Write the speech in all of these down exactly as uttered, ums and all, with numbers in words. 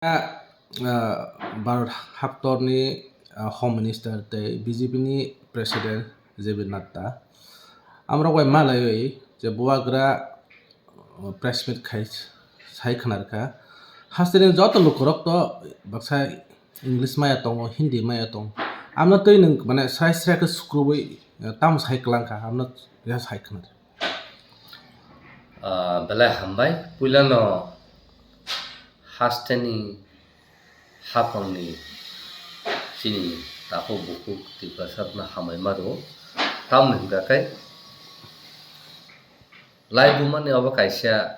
Ah, ah, Bharat haptorni, ah, Home Minister tei B J P ni President J P Nadda. Amrok bai malaiwi je bubagra, ah, press meet khai sai khwnarkha. Hasteni joto lukurok to baksa English maya tongo, Hindi maya tongo. Amno twi nwng mane srai srai khe sukrubwi, ah, tamo sai kwlangkha, amno ya sai khwna. Ah, belai hambai. Puilano hasteni haphangni chini takhuk bukhuk Tiprasarokno hambai ma rwo. Tamoni hwnkha khe laibumani obo kaisa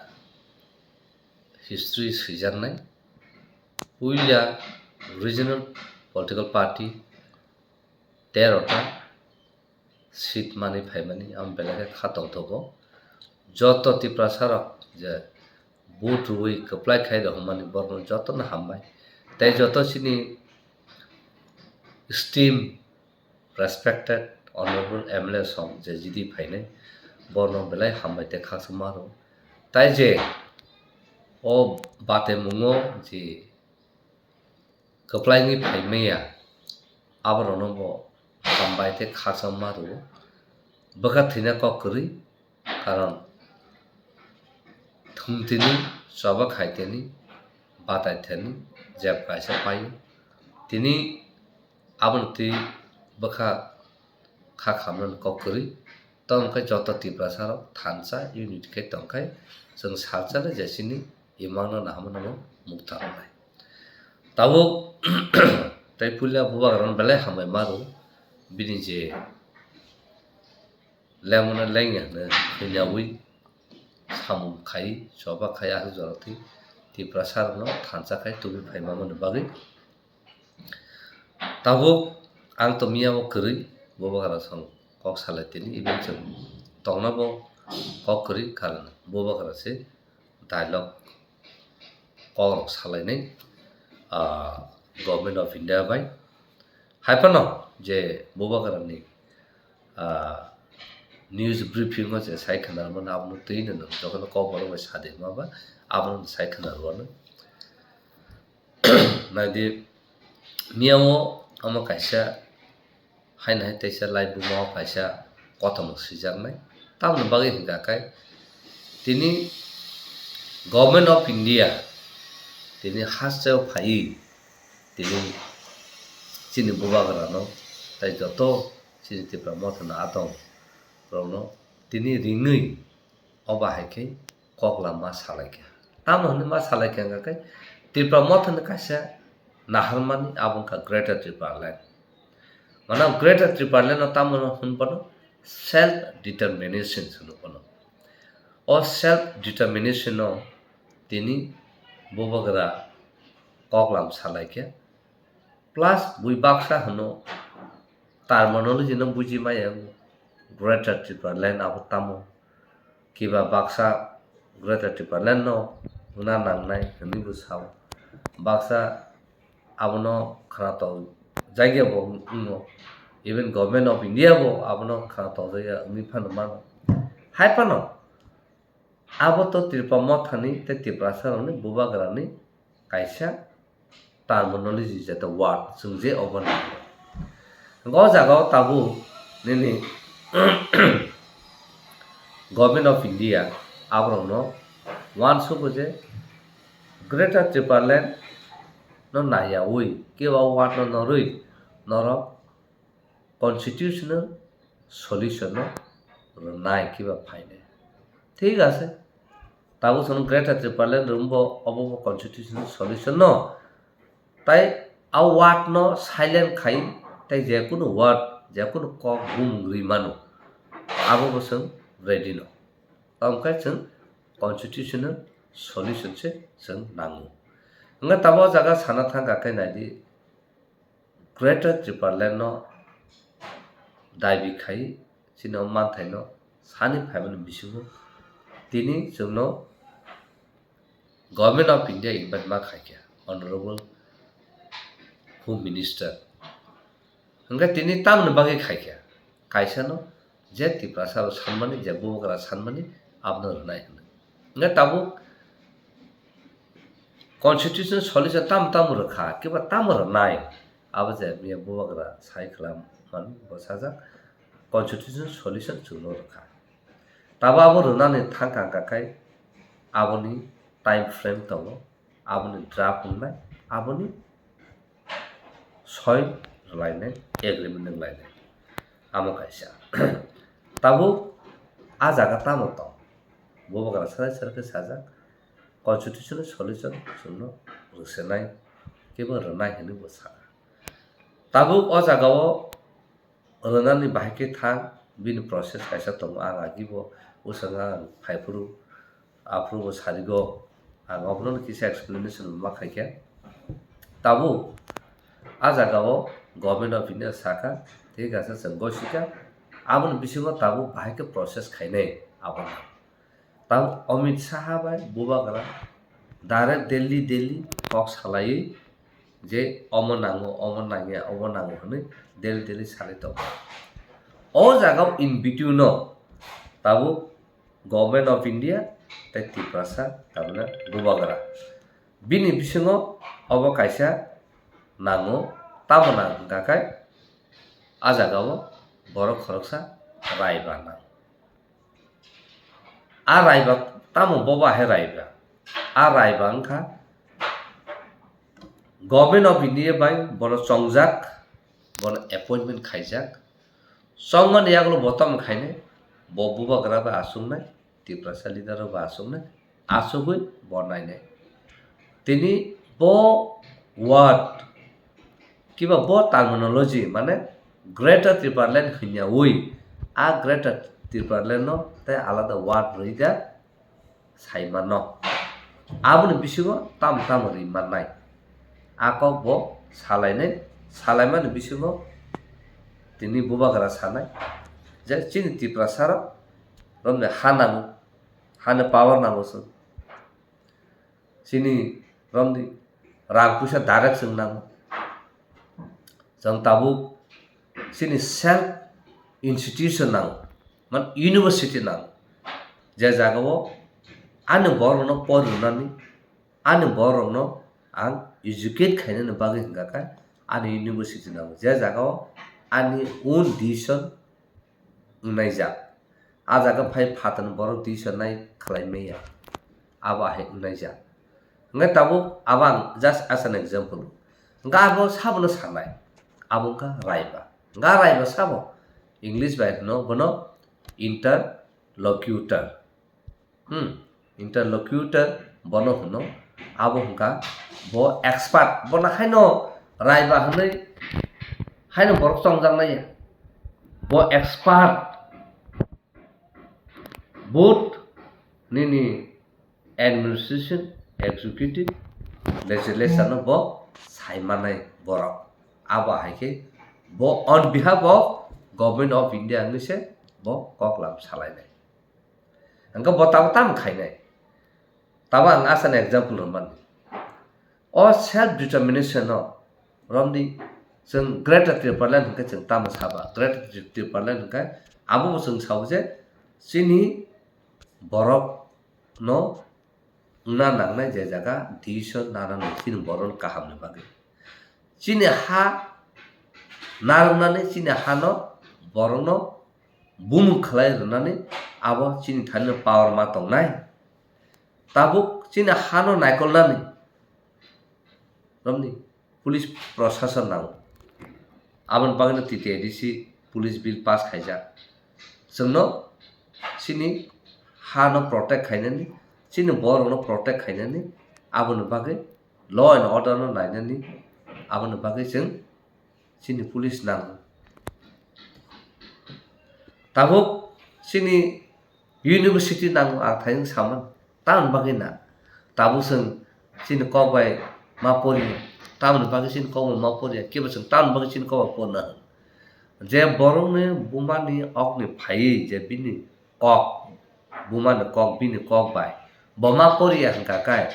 history swijaknai. Puila regional political party tero ta seat manwi phaimani, ang belai khe kha tongthogo. Joto Tiprasarok je vote rwui kwplai khai rohormani borokno jotono hambai. Tei joto chini esteemed, respected, honorable M L A song je G D phainai, borokno belai hambai tei khakchangma rwo. Tai je o batemungo je kwplaingwi phaimaya, aborokno bo hambai tei khakchangma rwo. Bwkha thwina kok kwrwi, karon thum tini, choba khai tini, batai thani, jeb kaisa paio. Tini aboni twi bwkha kha khamnani kok kwrwi. Tamo khe joto Tiprasarok thansa unit khe tongkhe chwng salsa le jesini imangno naharmano mukta rwnai. Tabuk tei puila bubagrano belai hambai ma rwo, bini je lemano lengya hwnwi hwnyaui samung khai, choba khai, aswk jora twi Tiprasarokno thansa khai tubui phaimani bagwi. Tabuk ang to miya o kwrwi bubagra song kok salai tini, even chwng tongna bo kok kwrwi, karon bubagra se dialogue kok rok salainai, ah, Government of India bai. Hai phano je bubagrani, ah, news briefing o je sai khwna rwmani abono twi no nwng jotono kok borok bai sa de hwnba ba abono sai khwna rwmani. Naidi, miyao omo kaisa haino hai teisa laibuma o kaisa kothoma swijaknai. Tamoni bagwi hwnkha khe tini Government of India tini hasteo phaiwi tini chini bubagrano tei joto chini Tipra Mothano atong rokno tini ringwi o bahai khe koklam ma salaikha. Tamo hwnwi ma salaikha hwnkha khe Tipra Mothani kaisa naharmani abo wngkha Greater Tipraland. Mano Greater Tipraland no tamo hwn bono self determination hwno bono. O self determination no tini bubagra koklam salaikha. Plus bui baksa hwno terminology no buji maya Greater Tipraland abo tamo. Kiba baksa Greater Tipraland no hwna nangnai hwnwi bo sao. Baksa abono khwnatok jakya bo wngo. Even Government of India bo abono khwnatok jakya wngwi phano mano. Hai phano abo to Tipra Mothani tei Tiprasa rokni bubagrani kaisa terminology, jeta word chwng je obo nango. O jaga o tabuk nini Government of India aborokno uansugo je Greater Tipraland no naiyaui kebo word no norwi norok constitutional solution no rwnai kiba phainai. Thik ase, tabuk chwng Greater Tipraland rwngbo obo bo constitutional solution no, tai a word no silent khai, tai jekunu word, jekunu kok bumung rwi mano, abo bo chwng ready no. Tamo khe chwng constitutional solution se chwng nango. Hwnkhe tabuk o jaga sana thangkha khe naidi, Greater Tipraland no dabi khai chini o manthai no sani phaimani bisingo tini chwngno Government of India invite ma khaikha, Honorable Home Minister. Hwnkhe tini tamoni bagwi khaikha, kaisa no je Tiprasa rok sanmani, je bubagra sanmani, abono rwnai hwnwi. Hwnkhe tabuk Constitution solution tamo tamo rwkha, kiba tamo rwnai, abo je miya bubagra sai khwlam man bo sajak, constitution solution chwngno rwkha. Tabo abo rwnani thangkha hwnkha khai aboni time frame tongo, aboni draft wngnai, aboni soi rwlainai, agreement wnglainai. Amo kaisa. Tabuk a jaga tamo tong? Bubagra sarai sarai khe sajak, constitutional solution chwngno rwsenai, kebo rwnai hwnwi bo sakha. Tabuk o jagao rwnani bahai khe thang, bini process kaisa tongo, ang agi bo bwskango ang phaiphuru, aphuru bo sarigo, ang obono kisa explanation ma khaikha. Tabuk a jagao Government of India sakha, tei kaisa chwng gosikha, aboni bisingo tabuk bahai khe process khainai abono. Tamo Amit Saha bai bubagra direct Delhi, Delhi kok salaiwi je omo nango, omo nangya, omo nango hwnwi Delhi, Delhi salai tongo. O jaga o in between no tabuk Government of India tei Tiprasa tamni bubagra. Bini bisingo obo kaisa nango, tamo nang hwnkha khai a jaga o borok khoroksa raiba nang. A raiba tamo boba hai raiba? A raiba wngkha Government of India bai bono chongjak, bono appointment khaijak. Chongmani yagulo bo tamo khainai, bo bubagra bai achuknai, Tiprasa leader rok bai achuknai, achugwi bo nainai. Tini bo word kiba bo terminology mane Greater Tipraland hwnyawi a Greater Tipraland no tei alada word rwida sai mano. Aboni bisingo tamo tamo ri mannai. A kok bo salainai, salaimani bisingo tini bubagra sanai je chini Tiprasa rok romni ha nango, hani power nango chwng. Chini romni rang puisa direct chwng nango. Chwng tabuk chini self institution nango, man university nango. Je jagao ani borokno pori rwnani, ani borokno ang educate khainani bagwi hwnkha khe ani university nango. Je jagao ani own decision wngnaijak. A jaga phai phatani borok twi sanai khlai maya. Abo ahai wngnaijak. Hwnkhe tabuk abo ang just as an example. Hwnkhe abo sabono sanai. Abo wngkha raiba. Hwnkhe raiba sabo? English bai hwno bono interlocutor. Hmm. Interlocutor bono hwno, abo hwnkha bo expert, bono haino raiba hwnwi haino borok chongjaknai ya. Bo expert, both nini administration, executive, legislature no bo saimanai borok. Abo hai khe bo on behalf of Government of India hwnwi se bo koklam salainai. Hwnkhe bo tamo tamo khainai? Tamo ang asani example rwmani. O self determination no romdi chwng Greater Tipraland hwnkhe chwng tamo saba? Greater Tipraland hwnkhe abo bo chwng sao je chini borok no wngna nangnai je jaga decision nana nang chini borok no kaham ni bagwi. Chini ha narwknani chini hano borokno bumung khlai rwnani abo chini thani power ma tongnai. Tabuk chini hano naikolnani romni police proshashan nango. Aboni bagwino T T A D C police bill pass khaijak. Chwngno chini hano protect khainani, chini borokno protect khainani, aboni bagwi law and order no nainani, aboni bagwi chwng chini police nango. Tabuk chini university nango, ang thayung saman, tamoni bagwi na? Tabuk chwng chini kok bai ma poriya, tamoni bagwi chini kok bai ma poriya, kiba chwng tamoni bagwi chini kok bai porna hwn? Je borokni bumani okni phaiwi je bini kok, bumani kok, bini kok bai bo ma poriya hwnkha khe,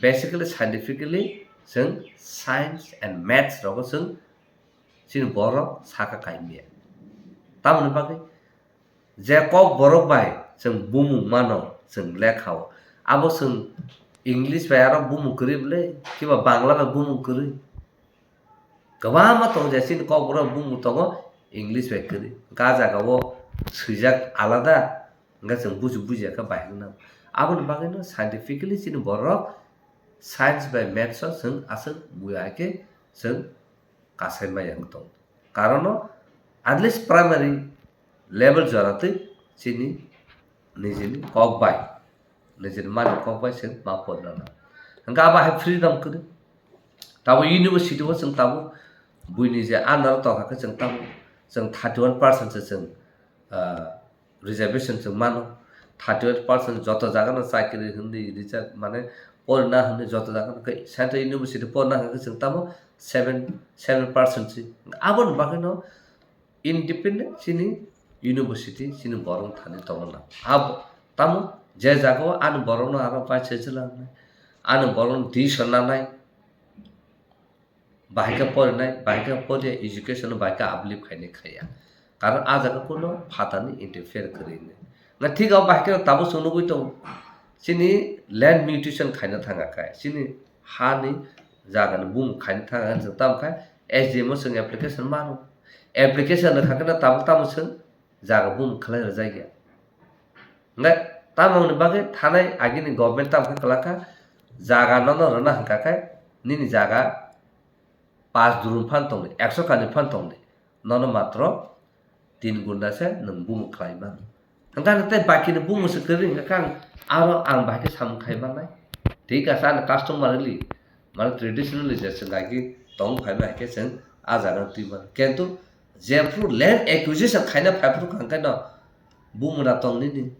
basically, scientifically, chwng science and maths rogo chwng chini borok saka kaimiya. Tamoni bagwi je kok borok bai chwng bumung mano, chwng lekhao, abo chwng English bai aro bumung kwrwi bwle, kiba Bangla bai bumung kwrwi. Kwbangma tongo je chini Kokborok bumung tongo English bai kwrwi. Hwnkhe ah jagao swijak alada, hwnkhe chwng buji bujiya khe bai wngna. Aboni bagwino scientifically chini borok science bai maths o chwng aswk buya khe chwng kasai maya wng tong. Karon o at least primary level jora twi chini nijini kok bai, nijini mani kok bai chwng ma porna nang. Hwnkhe abo hai freedom kwrwi. Tabo university o chwng tabo buini je under o tongkha khe chwng tamo chwng thirty one percent se chwng, ah, reservation chwng mano, thirty eight percent joto jagano chakri hwnwi rijak, mane porina hwnwi joto jagano khe Central University porina hwnkhe chwng tamo seven, seven percent si. Aboni bagwino independent chini university chini borok thani tongna. Abo tamo je jagao ani borokno aro pai se chwlangnai, ani borokno tuition nanai, bahai khe porinai, bahai khe poriya, education no bahai khe uplift khainai khaiya. Karon ah jaga kuno phatani interfere kwrwi nai. Na thik abo bahai khe tabuk chwng nugwi tongo. Chini land mutation khaina thanga khai, chini hani jagani bumung khaina thanga khai, chwng tamo khai S D M o chwng application mano. Application rwkha khe na tabuk tamo chwng jaga bumung khlai rwjakya. Hwnkhe tamoni bagwi thanai agini government tamo khe kwlakha, jaga nono rwna hwnkha khe nini jaga pash durum phan tongdi, ekso kani phan tongdi, nono matro tin gunda se nwng bumung khlai mano. Hwnkhe ano tei bakini bumung se kwrwi hwnkha khe ang aro ang bahai khe samung khai mannai. Thik ase, ani customary li, mane traditionally je chwng agi tong phai ma hai khe chwng ah jaga twi mano. Kintu jephru land acquisition khaina phai phru hwnkhe no bumung da tong nini,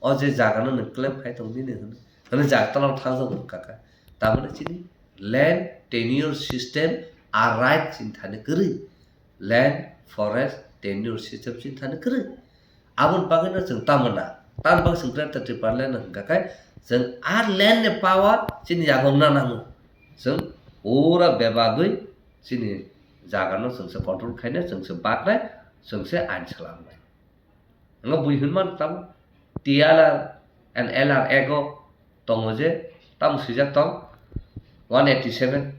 o je jaga no nwng claim khai tong nini hwnwi, hwnwi jaga tola thang jago hwnkha khe. Tamoni chini land tenure system a right chini thani kwrwi. Land, forest, tenure system chini thani kwrwi. Aboni bagwino chwng tamo na, tamoni bagwi chwng Greater Tipraland no hwnkha khe, chwng a land ni power chini yago wngna nango. Chwng pura bebagwi chini jaga no chwng se control khainai, chwng se baknai, chwng se ain swlamnai. Hwnkhe bui hwnmano tamo T R R and L R Act o tongo je, tamo swijak tong one eighty seven,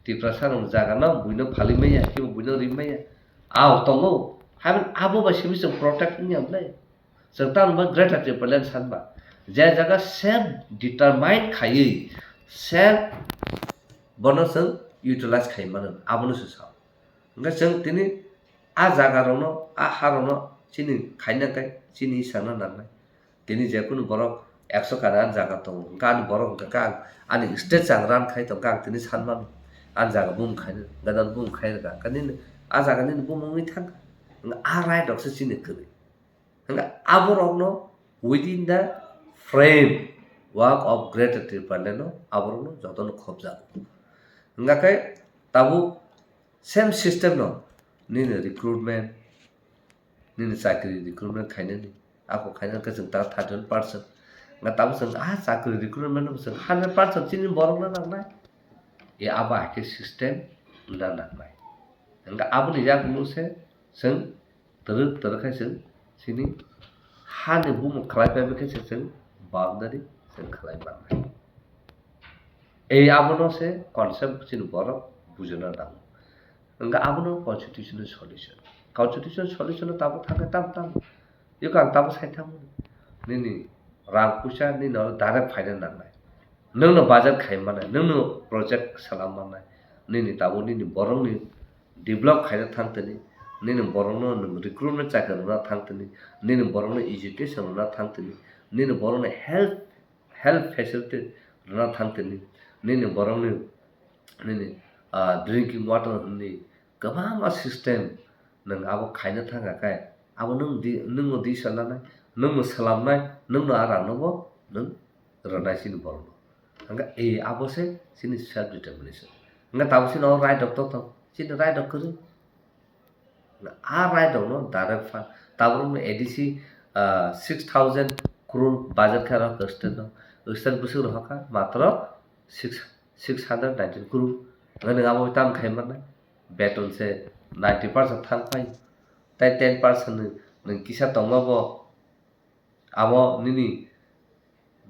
Tiprasa rok jaga no buino phalwi maya, kibo buino ri maya. Ao tongo, haibani abo bai simi chwng protect wngya bwle. Chwng tamo ba Greater Tipraland sanba. Je jaga self determine khaiwi, self bono chwng utilize khai mano, abono se sao. Hwnkhe chwng tini a jaga rokno, a ha rokno chini khaina khe chini sana nangnai. Tini je kunu borok ekso kani ani jaga tongo, hwnkhe ani borok hwnkha khe ang ani state chang run khai tongkha, ang tini san mano ani jaga bumung khaina, gadang bumung khai rwkha, hwnkhe nini a jaga nini bumung wngwi thangkha, hwnkhe a right rok se chini kwrwi. Hwnkhe aborokno within the framework of Greater Tipraland no aborokno jotono khobjago. Hwnkha khe tabuk same system no nini recruitment, nini chakri recruitment khainani, ako khaina khe chwng ta thirty one percent. Hwnkha tabuk chwng a chakri recruitment no chwng hundred percent chini borokno nangnai. E abo hai khe system wngna nangnai. Hwnkha aboni yakungno se chwng twrwk twrwk khai chwng chini hani bumung khlai pai bai khe se chwng boundary chwng khlai mannai. Ei abono se concept chini borok bujina nango. Hwnkha abono constitutional solution. Constitutional solution no tabuk thangkhe tam tam. Eko ang tabuk sai thango. Nini rang puisa nini oro direct phaina nangnai. Nwngno budget khai mannai, nwngno project salam mannai. Nini tabuk nini borokni develop khaina thang tini, nini borokno nwng recruitment chakri rwna thang tini, nini borokno education rwna thang tini, nini borokno health, health facility rwna thang tini, nini borokni, nini, ah, drinking water hwnwi kwbangma system nwng abo khaina thang kha khe, abo nwng di, nwngno di sananai, nwngno salamnai, nwngno a rangno bo nwng rwnai chini borokno. Hwnkhe e abo se chini self determination. Hwnkhe tabuk chini o right rok tongthok, chini right rok kwrwi. A right rokno direct fund, tabuk rokno A D C, ah, six thousand crore budget khe rok state no, state bwswk rohor kha matro six, six hundred nineteen crore. Hwnkhe nwng abo tamo khai mannai? Beton se ninety percent thang phai, tai ten percent nwng, nwng kisa tongma bo abo nini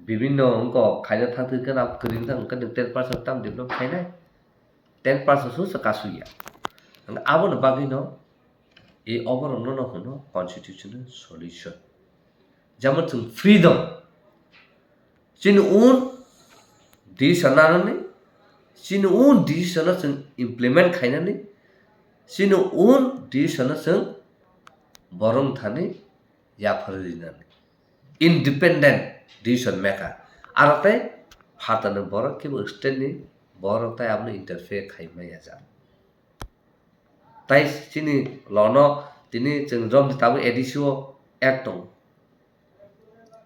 bibinno wngkha khaina thang thwi khe na kwrwng thang khe nwng ten percent tam develop khainai, ten percent sung se kasui ya. Ang aboni bagwi no e oborok no no hwno constitutional solution. Jemon chwng freedom, chini own decision nanani, chini own decision no chwng implement khainani, chini own decision no chwng borok thani yapharwi rinani. Independent decision maker. Aro tei phatarni borok kebo state ni borok tei abono interfere khai maya jak. Tai chini lono tini chwng romdi tabuk A D C o act tongo.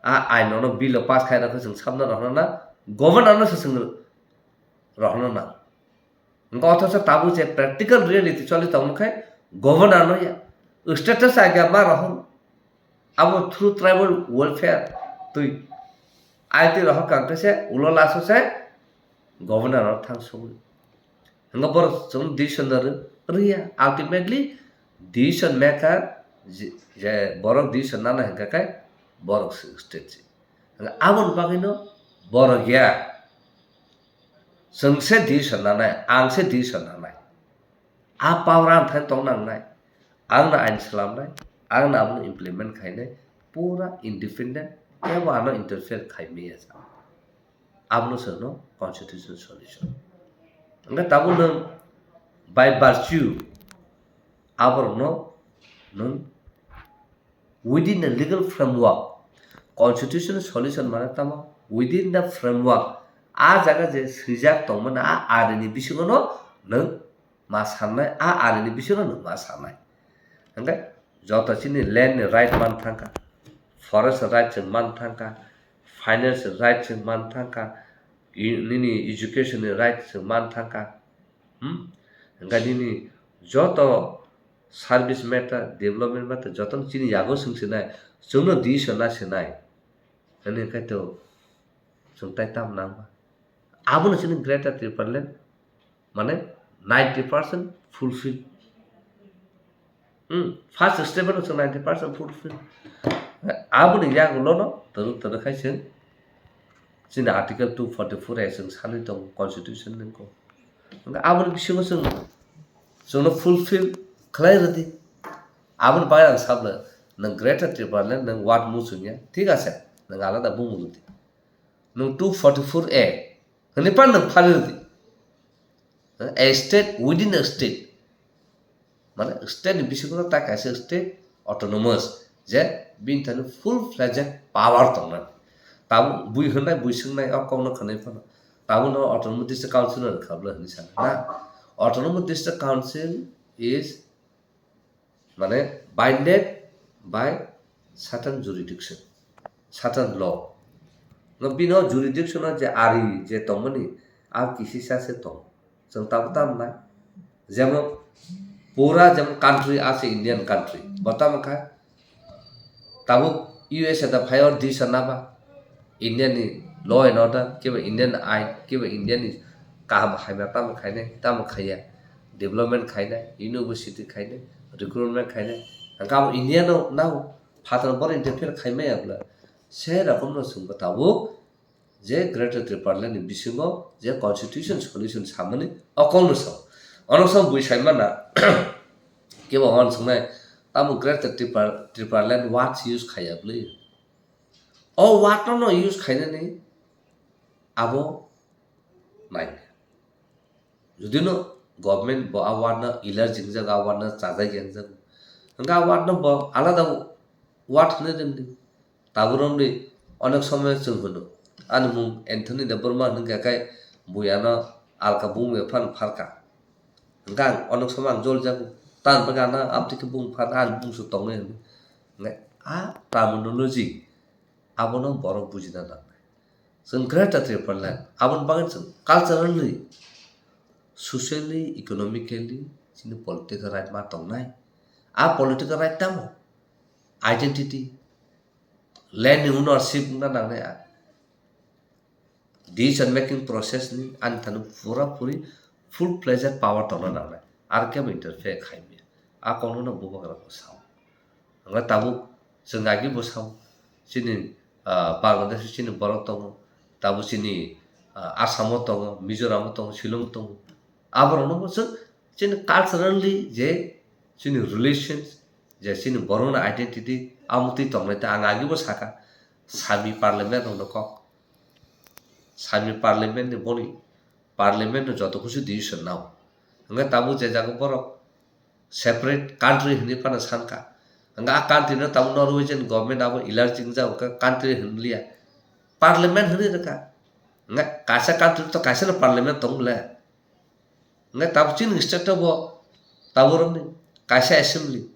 A ain no bill o pass khai rokhe chwng sabna rohorna na, governor no se chwng rohorna na. Hwnkhe othocho tabuk je practical reality choli tongma khe governor no ya. Status agya ma rohor. Abo through tribal welfare twi. I twi rohor kang khe se ulo laso se governor no thang sogwi. Hwnkhe borok chwng decision no rw-, rwya. Ultimately decision maker je, je borok decision nana hwnkha khe borok se state se. Hwnkhe aboni bagwi no borok ya. Chwng se decision nanai, ang se decision nanai. A power ang thani tong nangnai. Ang no ain slamnai, ang no abono implement khainai, pura independent, kebo ano interfere khai maya ja. Abono se no constitutional solution. Hwnkhe tabuk nwng by virtue aborokno nwng within the legal framework, constitutional solution mane tamo within the framework, a jaga je swijak tongmani a arini bisingo no nwng ma sanai, a arini bisingo nwng ma sanai. Hwnkhe joto chini land ni right man thangkha, forest right chwng man thangkha, finance right chwng man thangkha, i-, nini education ni right chwng man thangkha. Hmm? Hwnkhe nini joto service matter, development matter jotono chini yago chwng sinai, chwngno decision na sinai. Hwnwi khe to chwng tai tam nang ba. Abono chini Greater Tipraland mane ninety percent fulfill. Hmm, first step no chwng ninety percent fulfill. Aboni yagulo no twrwk twrwk khai chwng chini Article two forty-four A chwng sanwi tongo constitution ni ko. Hwnkhe aboni bisingo chwng, chwngno fulfill khlai rwdi. Aboni bagwi ang sabla, nwng Greater Tipraland nwng ward muchungya, thik ase, nwng alada bumung rwdi. Nwng two forty-four A hwnwi pan nwng phari rwdi. A state within a state. Mane state ni bisingo ta kaisa state autonomous, je bini thani full fledged power tongnai. Tabuk bui hwnai, bui swngnai, o kokno khwnai phano. Tabukno Autonomous District Council no rwkha bwle hwnwi sana. Na, Autonomous District Council is mane binded by certain jurisdiction, certain law. No bino jurisdiction o je ari je tongmani, a kisisa se tong. Chwng tabuk tam nai. Jemon pura jemon country ase Indian country. Bo tamo kha? Tabuk U S A da phai o decision naba. India ni law and order, kebo Indian ain, kebo India ni kaham hamya tamo khainai, tamo khaiya, development khainai, university khainai, recruitment khainai, hwnkhe abo India no nao, phatar boro interfere khaimaya bwla, se rokom no chwngbo tabuk je Greater Tipraland ni bisingo je constitution solution samani okol no sao, ono sao bui saimana, kebo hwn swngnai, tamo Greater Tripura, Tipraland words use khaiya bwlwi. O word no no use khainani abo nai. Jodi no government bo a word no allergy wngjak, a word no chajak wngjak, hwnkhe a word no bo alada word hwnwi rwdi. Tabuk romdi onek somoy chwng hwno, ani mung Anthony Debbarma hwnkhe kai buya no alka bumung bai phano pharka. Hwnkhe ang onek somoy ang jol jago. Tamoni bagwi ano amtwi khe bumung phan, ani bumung se tongnai hwnwi. Hwnkhe a terminology abono borok bujina nangnai. Chwng Greater Tipraland, aboni bagwi chwng culturally, socially, economically chini political right ma tongnai. A political right tamo? Identity, land ni ownership wngna nangnai a. Decision making process ni ani thani pura puri full fledged power tongna nangnai. Ar kebo interfere khai maya. A kokno no bubagra bo sao. Hwnkhe tabuk chwng agi bo sao. Chini, ah, Bangladesh chini borok tongo, tabuk chini, ah, Assam o tongo, Mizoram o tongo, Shillong o tongo. Aborokno bo chwng chini culturally je chini relations, je chini borokni identity, amotwi tongnai ta ang agibo saka, sami parliament rokno kok. Sami parliament ni boni, parliament no joto kusu decision nao. Hwnkhe tabuk je jaga borok separate country hinwi phano sankha. Hwnkhe a country no tabuk Norwegian government abo allergy wngjak hwnkhe country hinliya. Parliament hinwi rwkha. Hwnkhe kaisa country to kaisa no parliament tong le. Hwnkhe tabuk chini state o bo tabuk rokni kaisa assembly,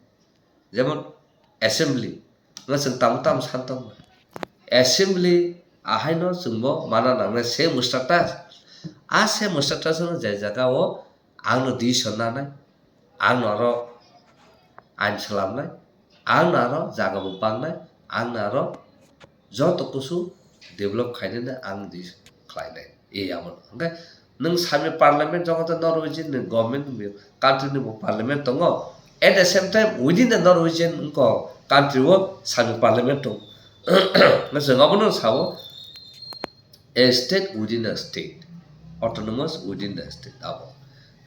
jemon assembly, hwnkhe chwng tamo tamo san tongma. Assembly ahaino chwngbo mana nangnai same status. A same status no je jaga o ang no decision nanai, ang no aro ain swlamnai, ang no aro jaga bo bangnai, ang no aro joto kusu develop khainani ang di khlainai. E amo. Hwnkhe nwng sami parliament joto Norwegian ni government ni country ni bo parliament tongo. At the same time within the Norwegian wngkha country o sami parliament tongo. Nwng abono sao a state within a state, autonomous within the state abo.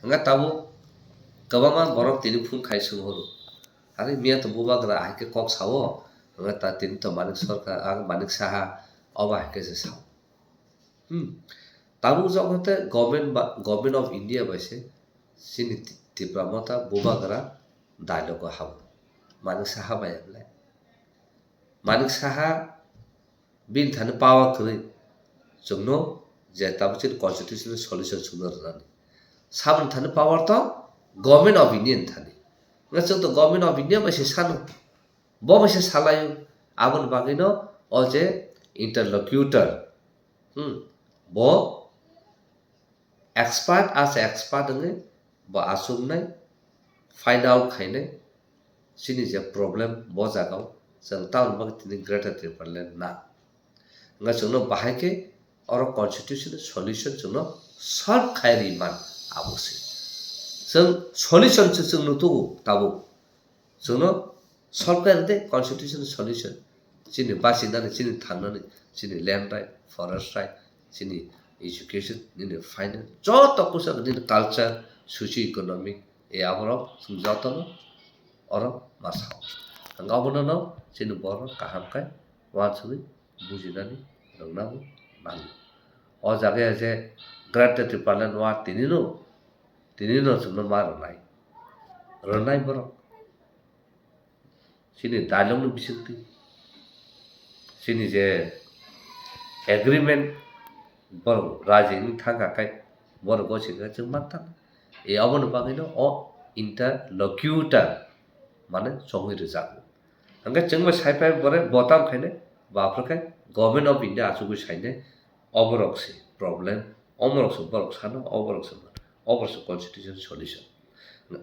Hwnkhe tabuk kwbangma borok tini phone khai swng horo. Are miya to bubagra hai khe kok sao, hwnkhe ta tini to Manik Sarkar, ang Manik Saha, obo hai khe se sao. Hmm. Tabuk jok hwnkhe government ba, Government of India bai se chini Ti-, Tipra Motha bubagra dialogue o habo. Manik Saha bai le. Manik Saha bini thani power kwrwi chwngno je tabuk chini constitutional solution chwngno rwnani. Saboni thani power to Government of India ni thani. Hwnkhe chwng to Government of India bai se sano. Bo bai se salaio. Aboni bagwino o je interlocutor. Hmm. Bo expert, as a expert wngwi bo achuknai, find out khainai, chini je problem bo jagao chwng tamoni bagwi tini Greater Tipraland na. Hwnkhe chwngno bahai khe oro constitutional solution chwngno solve khai ri man abo se. Chwng solution se chwng nutugo tabuk. Chwngno solve khe rwdi constitutional solution. Chini bachinani, chini thangnani, chini land right, forest right, chini education, nini finance, joto kusa nini culture, socio economic, e aborok chwng jotono oro ma sao. Hwnkhe obono no chini borok kaham khe uansugwi bujinani rwngna bo nango. O jaga ya je Greater Tipraland wa tinino, tinino chwngno ma rwnai. Rwnai borok. Chini dialogue ni bisingtwi. Chini je agreement borok raji wngwi thangkha khai borok gosika chwng mantha. E aboni bagwino o interlocutor mane chongwi rwjago. Hwnkhe chwngno saiphai bore botam khainai, baphrwkhe Government of India achugwi sainai, oborok se problem, omorok se borok sano, oborok se, oborok se constitution solution.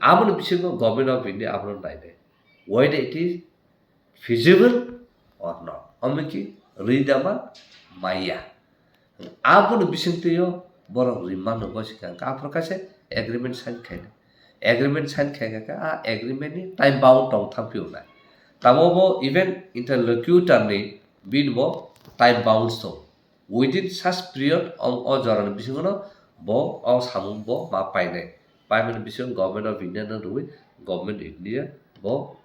Aboni bisingo Government of India abono nainai, whether it is feasible or not. Omo ki ri dama maya. Aboni bisingtwi o borok rimano gosika hwnkhe aphuru kaisa agreement sign khainai. Agreement sign khaikha khe a agreement ni time bound tong thang phiyoknai. Tamo bo even interlocutor ni bini bo time bound tong. Within such period o, o jorani bisingono bo o samung bo ma painai. Paimani bisingo Government of India no rwui Government of India bo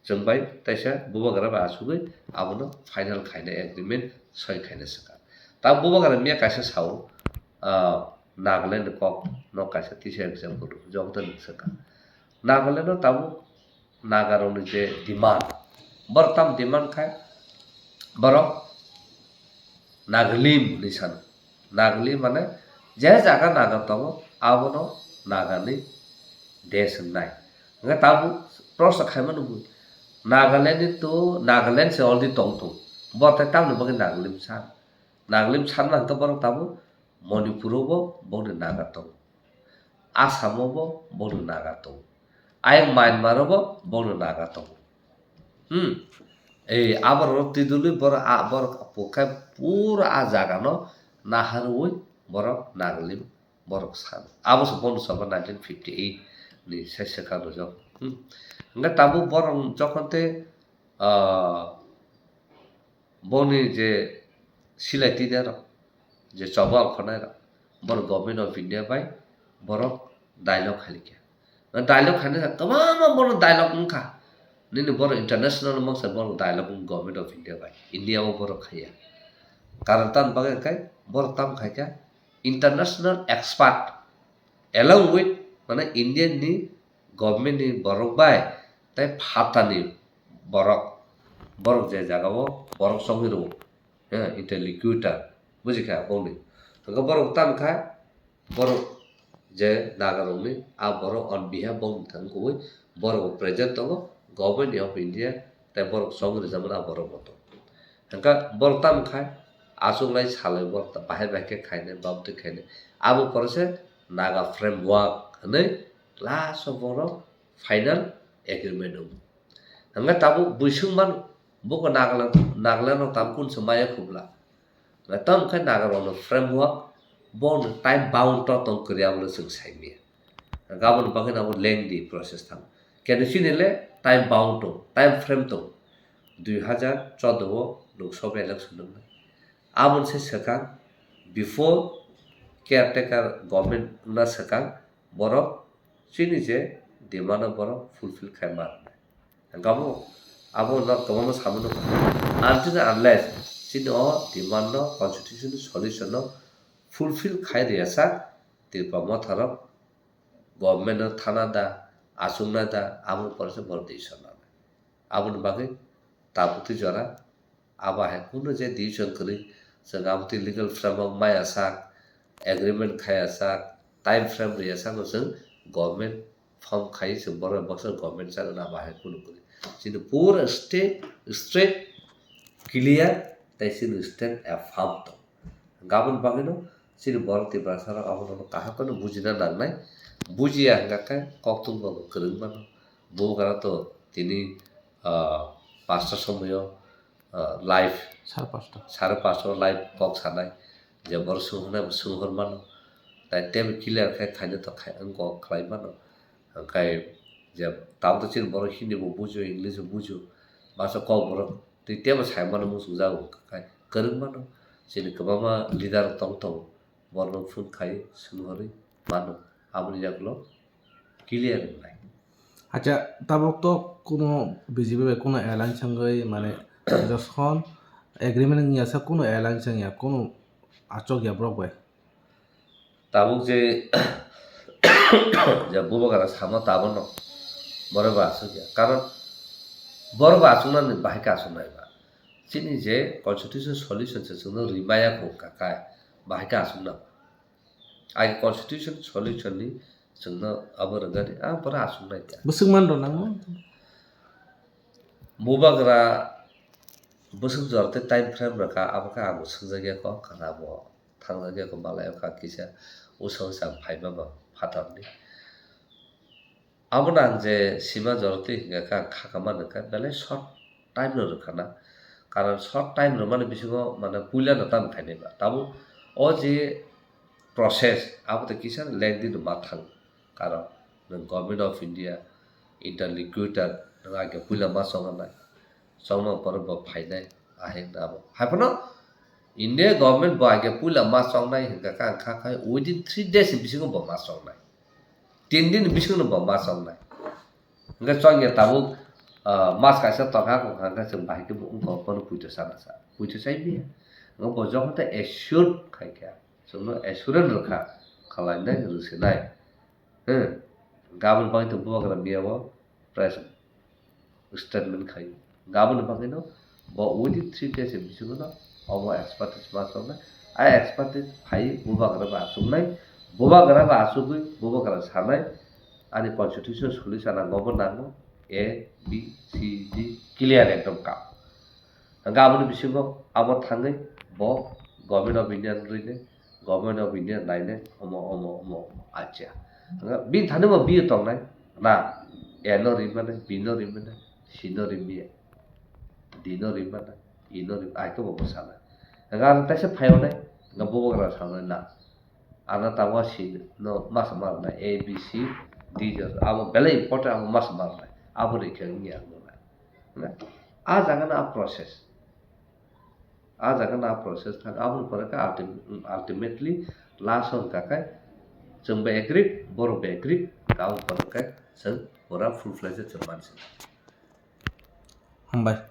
chwng bai taisa bubagra bai achugwi abono final khainai agreement sign khainai swkha. Ta bubagra miya kaisa sao, ah, Nagaland ni kok no kaisa tisa example rw, joto ni swkha. Nagaland o tabuk Naga rokni je demand, borok tam demand kha, borok Nagalim hinwi sano. Nagalim mane je jaga Naga tongo, abono Nagani desh wngnai. Hwnkhe tabuk proshno khaimano bo, Nagaland ni to, Nagaland se already tong tongo. Borok tei tamoni bagwi Nagalim san? Nagalim sanma hwnkhe borok tabuk Manipur o bo bongni Naga tongo. Assam o bo bongni Naga tongo. Ayang Myanmar o bo bongni Naga tongo. Hmm. Ei aborok twi dului borok a, borok pukha pura a jaga no naharwi borok Nagalim borok san. Abo se bono sabo nineteen fifty eight ni sai swkang rwjak. Hmm. Hwnkhe tabuk borok jokhon tei, ah, Boni je silai tini rok, je choba khonai rok, borok Government of India bai borok dialogue khailikha. Dialogue khaina kwbangma borok dialogue wngkha. Nini borok international mangsa borok dialogue wng Government of India bai. India o borok khaiya. Karon tam bagwi khe borok tam khaikha international expert along with, mane, India ni government ni borok bai tei phatani borok, borok je jaga o borok chongwi rwo, eh, interlocutor, bujikha bongni. Hwnkhe borok tam kha, borok je Naga rokni, a borok on behalf bongni thang kubui borok present tongo, Government of India tei borok chongwi rijak mani a borok bo tongo. Hwnkhe borok tam khai, achuklai salai borok ta-, bahai bahai khe khainai, bamtwi khainai. Abo pore se Naga Framework hwnwi last o borok final agreement wngo. Hwnkhe tabuk buiswk mano, buko Nagaland, Nagaland rok tabuk kunu se maya khubla. Tamo khe Naga rokno framework, bono time bound to tong kwrwi abono chwng sai maya. Aboni bagwi abo lengdi process thango. Kene chini le time bound tong, time frame tong. Dui hazar choudo o Lok Sabha election wngnai. Aboni se swkang before caretaker government wngna swkang borok chini je demand no borok fulfill khai ma rwnai. Hwnkhe abo, abo no kwbangma samano until and unless chini o demand no constitution ni solution no fulfill khai rwya sak Tripura motha rok government no thana da, achukna da, abo pore se borok decision nanai. Aboni bagwi tabukti jora abo hai kunu je decision kwrwi, chwng abo twi legal framework maya sak, agreement khaya sak, time frame rwya sak no chwng government form khai chwng borok baksa government chana abo hai kunu kwrwi. Chini pura state, straight, clear, tei chini stand a firm tong. Aboni bagwino chini borok Tiprasa rok abono kaham kheno bujina nangnai. Bujiya hwnkha khe koktwma bo kwrwng mano. Bubagra to tini, ah, pasta somoyo, ah, live, sare pasta, sare pasta o live kok sanai. Je borok swnghornai bo swnghor mano. Tai teibo clear khe khaina to khai wng kok khlai mano. Hwnkhe je tabuk to chini borok Hindi bo bujio, English bo bujio. Masa kok borok tei teibo sai mano muchungjago hwnkha khe kwrwng mano. Chini kwbangma leader rok tong tongo. Borokno phone khai swnghorwi mano. Aboni yagulo clear wngnai. Acha, tabuk to kuno B J P bai kuno alliance wngwi, mane, jokhon agreement wngya sa kuno alliance wngya, kuno achukya borok bai. Tabuk je, je bubagra samo tabukno borok bo achukya. Karon borok bo achuknani bahai khe achuknai ba. Chini je constitution solution se chwngno rimaya kho kakai bahai khe achukna. Ai constitution solution ni chwngno abo rwgani, ah, borok achuknai kha. Bwswk man rw nangma? Bubagra bwswk jora tei time frame rwkha, abo khe ang bo swngjakya kho, kana bo thangjak ya kho, malai o kha kisa usa usa ang phai mama phatarni. Abono ang je sima jora twi hwnkha khe ang kha kha mano khe belai short time no rwkha na. Karon short time rwmani bisingo mane puila no tamo khainai ba. Tabuk o je process abo to kisa lengthy no ma thang. Karon nwng Government of India interlocutor nwng age puila ma chongnai. Chongma borok bo phainai, ahai hwnkhe abo. Haiphano India government bo age puila ma chongnai hwnkha khe ang kha khai within three days ni bisingo bo ma chongnai. Tin din ni bisingo bo ma chongnai. Hwnkhe chongya tabuk, ah, mas kaisa tongkha, hwnkha hwnkhe chwng bahai khe bo wngkha, bono puito sana sa. Puito chai biya. Hwnkhe bo jokhon tei assure khai kha. Chwngno assurance rwkha, khlainai, rwsinai. Hmm. Gabon bagwi to bubagra miya o press statement khai. Gabon bagwi no bo within three days ni bisingo no obo expertise ma chongnai. A expertise phai bubagra ba achuknai. Bubagra ba achugwi bubagra sanai. Ani constitution solution ang obo nango. A, B, C, D clear ekdom kam. Hwnkhe aboni bisingo abo thangwi bo Government of India rwinai, Government of India nainai, omo, omo, omo, omo, acha. Hwnkhe bini thani bo B tongnai, na, A no rimani, B no rimani, C no rimani, D no rimani, E no rim-, ai khe bo bwsana. Hwnkhe ang teisa phaiyonai, hwnkhe bubagra sanai na. Ano tabuk si no masa ma rwnai, A, B, C, D, abo belai important, abo masa ma rwnai. Abo rikhe wngya ang nunai. Na? A jaga no a process. A jaga na process thang, aboni pore khe ultim-, ultimately last o hwnkha khe chwng bai agree, borok bai agree, aboni pore khe chwng pura full fledged chwng mansi. Hambai.